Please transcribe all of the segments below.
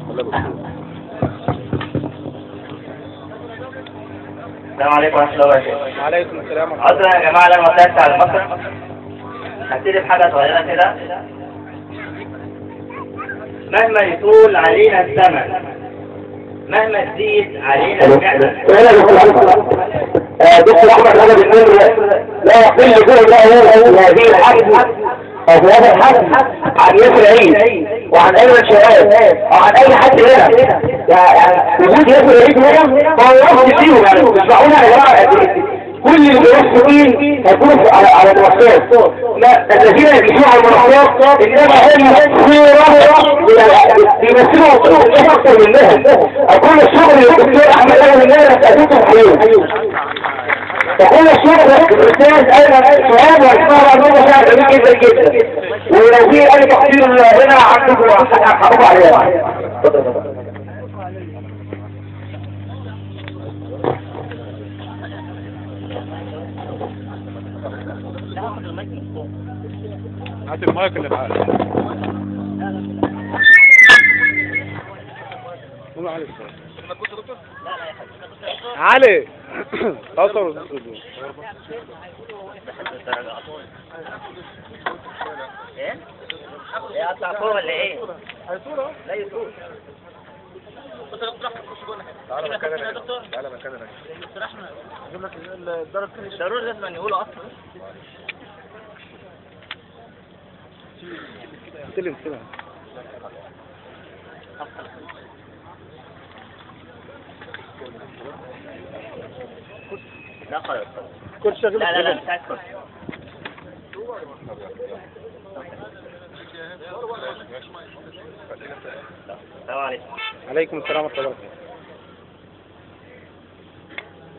السلام عليكم ورحمة الله وبركاته. وعليكم السلام ورحمة الله. عذرا يا جماعة لما طلعت على المسرح هبتدي بحاجة صغيرة كده. مهما يطول علينا الزمن، مهما تزيد علينا المعنى. دكتور احمد رجب النمر لا يقل جهد له في هذه الحفل او في هذا الحفل عن ياسر عيد وعن ايمن شهاب او عن اي حد هنا. يعني وجود ياسر عيد هنا هو رفض فيهم، يعني اسمعونا يا جماعة، كل اللي بيرسمين هيكونوا على المنصات، لا الذين يجلسون على المنصات انما هم صوره بيمثلوا مش اكثر منهم. كل الشغل اللي الدكتور احمد رجب النمر هتقدمه في حياته، فكل الشغل الاستاذ ايمن شهاب وهيسمعوا عن نقطة شعر جميل جدا جدا، ولو في اي تقصير هنا عندكم حقكم عليها. هات المايك اللي معاك. قول علي علي اصور. ايه؟ ايه اطلع فوق ولا ايه؟ لا يطول. تعالى مكاننا، تعالى مكاننا. ضروري لازم نقوله اصلا. سلم سلم. لا خلاص كل شغل. لا لا لا مش عايز كرسي. السلام عليكم. عليكم السلام ورحمة الله وبركاته.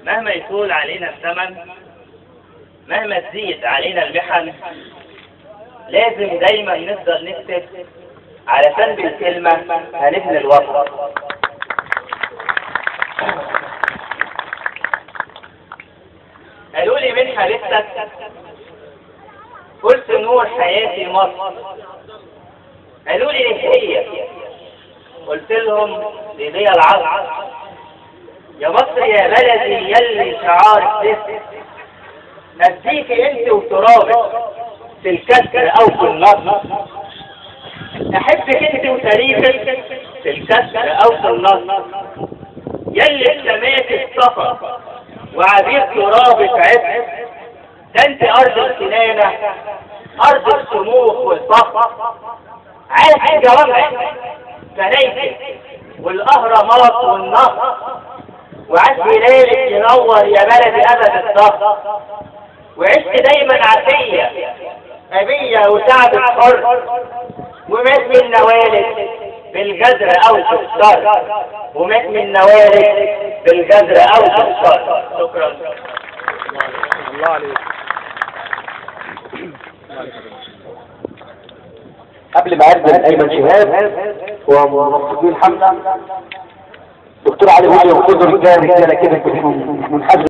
مهما يطول علينا الزمن، مهما تزيد علينا المحن، لازم دايما نفضل نكتب علشان بالكلمة هنبني الوطن. قالوا لي مين حبيبتك؟ قلت نور حياتي مصر. قالوا لي ايه هي؟ قلت لهم دي ليا العصر. يا مصر يا بلدي يلي شعارك لسه اديكي انت وترابك في الكسر او في النصر. احبك انت وتاريخك في الكسر او في النصر. يلي سماك السفر وعبير ترابك عز، ده انت ارض الكنانه، ارض الشموخ والفخر. عاش جوامعك كنايسك والاهرامات والنهر، وعاش هلالك ينور يا بلدي ابد الدهر. وعشت دايما عافية أبية وشعب حر، ومات من نوالك بالجزر أو بالشر، ومات من نوالك بالجزر أو بالشر. شكرا. الله عليك. قبل ما أقدم أيمن شهاب ومنسقين الحملة، دكتور علي هو ينقذ رجاله رجاله كده منحاز.